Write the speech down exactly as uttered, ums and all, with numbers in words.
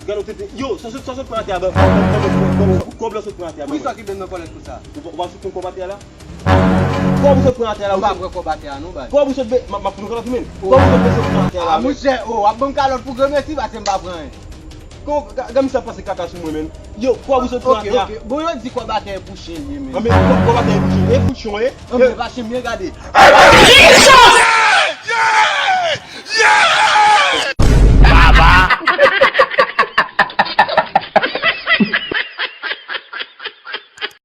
Gade w tete. Yo, sa sot, sa sot pran atè a, ban, ban, ban, ban, ban, ban, kòb la sot pran atè a, ban. Poukisa w ki benn nan kòlèt konsa? Ou pa, ou pa sot pran kòb atè a la? Kòb ou sot pran atè a la, ou pa pran kòb atè a, non, baz. Kòb ou sot be, m ap, m ap pran kalòt ou, men. Kòb ou sot be sot pran atè a la, men. Monchè, o, w ap ban m kalòt pou granmesi, paske m pa pran anyen. Kon, ga-, gade misye ap pase kaka sou mwen, men. Yo, kòb ou sot pran atè a. Ok, ok. Bon, yo di kòb atè a e pou chen li ye, men. Anben, kòb, kòb atè a e pou chen. E pou chen, e. Anben, pa chen, men gade. Baba!